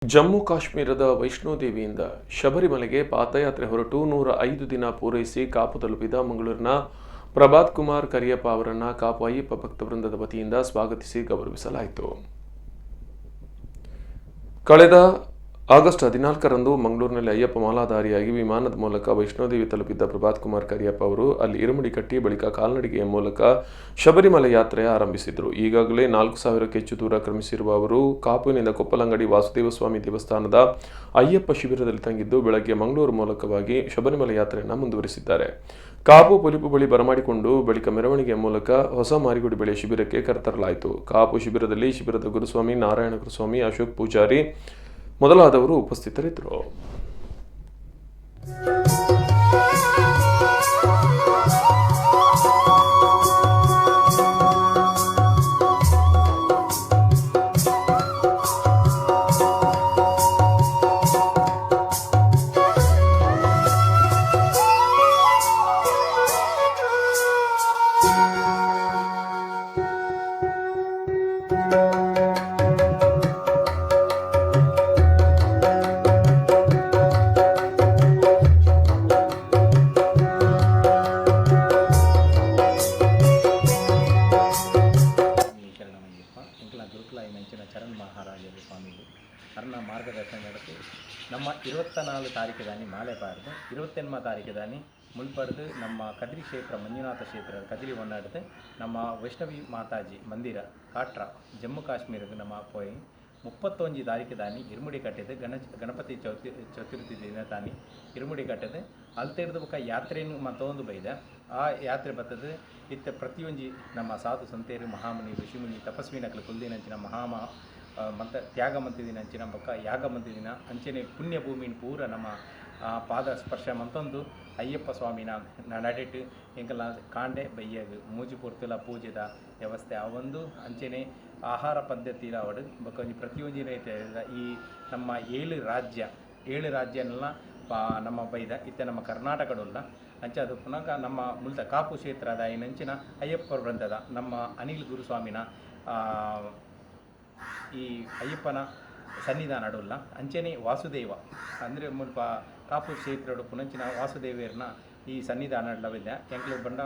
ಜಮ್ಮು ಕಾಶ್ಮೀರದ ವೈಷ್ಣೋದೇವಿಯಿಂದ ಶಬರಿಮಲೆಗೆ ಪಾದಯಾತ್ರೆ ಹೊರಟು 105 ದಿನ ಪೂರೈಸಿ ಕಾಪು ತಲುಪಿದ ಮಂಗಳೂರಿನ ಪ್ರಭಾತ್ ಕುಮಾರ್ ಕರಿಯಪ್ಪ ಅವರನ್ನ ಕಾಪು ಅಯ್ಯಪ್ಪ ಭಕ್ತ ವೃಂದದ ವತಿಯಿಂದ ಸ್ವಾಗತಿಸಿ ಗೌರವಿಸಲಾಯಿತು. ಕಳೆದ ಆಗಸ್ಟ್ 14ರಂದು ಮಂಗಳೂರಿನಲ್ಲಿ ಅಯ್ಯಪ್ಪ ಮಾಲಾಧಾರಿಯಾಗಿ ವಿಮಾನದ ಮೂಲಕ ವೈಷ್ಣೋದೇವಿ ತಲುಪಿದ್ದ ಪ್ರಭಾತ್ ಕುಮಾರ್ ಕರಿಯಪ್ಪ ಅವರು ಅಲ್ಲಿ ಇರುಮುಡಿ ಕಟ್ಟಿ ಬಳಿಕ ಕಾಲ್ನಡಿಗೆಯ ಮೂಲಕ ಶಬರಿಮಲೆ ಯಾತ್ರೆ ಆರಂಭಿಸಿದರು. ಈಗಾಗಲೇ 4000ಕ್ಕೂ ಹೆಚ್ಚು ದೂರ ಕ್ರಮಿಸಿರುವ ಅವರು ಕಾಪುವಿನಿಂದ ಕೊಪ್ಪಲಂಗಡಿ ವಾಸುದೇವ ಸ್ವಾಮಿ ದೇವಸ್ಥಾನದ ಅಯ್ಯಪ್ಪ ಶಿಬಿರದಲ್ಲಿ ತಂಗಿದ್ದು, ಬೆಳಗ್ಗೆ ಮಂಗಳೂರು ಮೂಲಕವಾಗಿ ಶಬರಿಮಲೆ ಯಾತ್ರೆಯನ್ನು ಮುಂದುವರಿಸಿದ್ದಾರೆ. ಕಾಪು ಪೊಲಿಪು ಬಳಿ ಬರಮಾಡಿಕೊಂಡು ಬಳಿಕ ಮೆರವಣಿಗೆಯ ಮೂಲಕ ಹೊಸ ಮಾರಿಗುಡಿ ಬಳಿಯ ಶಿಬಿರಕ್ಕೆ ಕರೆತರಲಾಯಿತು. ಕಾಪು ಶಿಬಿರದಲ್ಲಿ ಶಿಬಿರದ ಗುರುಸ್ವಾಮಿ, ನಾರಾಯಣ ಗುರುಸ್ವಾಮಿ, ಅಶೋಕ್ ಪೂಜಾರಿ ಮೊದಲಾದವರು ಉಪಸ್ಥಿತರಿದ್ದರು. ಸ್ವಾಮಿ ಶರಣಮಯ್ಯಪ್ಪ. ಎಂಕಲ್ನ ಗುರುಕುಲಾಯಿನಂಚಿನ ಚರಣ್ ಮಹಾರಾಜರು ಸ್ವಾಮಿಲು ಅರ್ನ ಮಾರ್ಗದರ್ಶನ ನಡತು ನಮ್ಮ 24 ತಾರೀಕು ಮಾಲೆ ಪಾಡ್ದು, 28 ತಾರೀಕು ಮುಲ್ಪಡ್ದು ನಮ್ಮ ಕದ್ರಿ ಕ್ಷೇತ್ರ, ಮಂಜುನಾಥ ಕ್ಷೇತ್ರ ಕದ್ರಿ ಹೊನ್ನಾಡ್ದು ನಮ್ಮ ವೈಷ್ಣವಿ ಮಾತಾಜಿ ಮಂದಿರ ಕಾಟ್ರ ಜಮ್ಮು ಕಾಶ್ಮೀರಕ್ಕೆ ನಮ್ಮ ಪೋಯಿ, 31 ತಾರೀಕು ದಾನಿ ಇರುಮುಡಿ ಕಟ್ಟಿದ್ದು, ಗಣಪತಿ ಚೌತಿ ಚತುರ್ಥಿ ದಿನ ತಾನಿ ಇರುಮುಡಿ ಕಟ್ಟದು. ಅಲ್ತೆಡ್ದು ಬೊಕ್ಕ ಯಾತ್ರೆಯನ್ನು ಮತ್ತೊಂದು ಬೈದ. ಆ ಯಾತ್ರೆ ಬತ್ತದು. ಇತ್ತ ಪ್ರತಿಯೊಂಜಿ ನಮ್ಮ ಸಾಧು ಸಂತೇರು, ಮಹಾಮುನಿ, ಋಷಿಮುನಿ, ತಪಸ್ವಿನಕ್ಲು ಕುಲ್ದಿನಂಚಿನ ಮಹಾಮ ಮಂತ ತ್ಯಾಗ ಮಂತಿದಿನಂಚಿನ ಬೊಕ್ಕ ಯಾಗ ಮಂತಿದಿನ ಅಂಚನೆ ಪುಣ್ಯ ಭೂಮಿನ್ ಪೂರ ನಮ್ಮ ಪಾದ ಸ್ಪರ್ಶ ಮಂತೊಂದು ಅಯ್ಯಪ್ಪ ಸ್ವಾಮಿನ ನಡೆಟ್ ಎಂಕಲ್ನ ಕಾಂಡೆ ಬಯ್ಯಗ್ ಮೂಜಿ ಪೊರ್ತುಲ ಪೂಜೆದ ವ್ಯವಸ್ಥೆ ಅವೊಂದು ಅಂಚನೆ ಆಹಾರ ಪದ್ಧತಿ ಅವಡು ಬೊಕ್ಕ ಒಂಜಿ ಪ್ರತಿಯೊಂಜಿ ರೀತಿಯ ಈ ನಮ್ಮ ಏಳು ರಾಜ್ಯ, ಏಳು ರಾಜ್ಯನೆಲ್ಲ ನಮ್ಮ ಬೈದ. ಇತ್ತೆ ನಮ್ಮ ಕರ್ನಾಟಕಡುಲ್ಲ. ಅಂಚ ಅದು ಪುನಃ ನಮ್ಮ ಮುಲ್ತ ಕಾಪು ಕ್ಷೇತ್ರದ ಏನಂಚಿನ ಅಯ್ಯಪ್ಪ ವೃಂದದ ನಮ್ಮ ಅನಿಲ್ ಗುರುಸ್ವಾಮಿನ ಈ ಅಯ್ಯಪ್ಪನ ಸನ್ನಿಧಾನ ಅಡುಲ್ಲ. ಅಂಚನೆ ವಾಸುದೇವ ಅಂದರೆ ಮುಲ್ಪ ಕಾಪು ಕ್ಷೇತ್ರಡು ಪುನಂಚಿನ ವಾಸುದೇವಿಯರ್ನ ಈ ಸನ್ನಿಧಾನ ಎಂಕ್ಲು ಬಂಡ.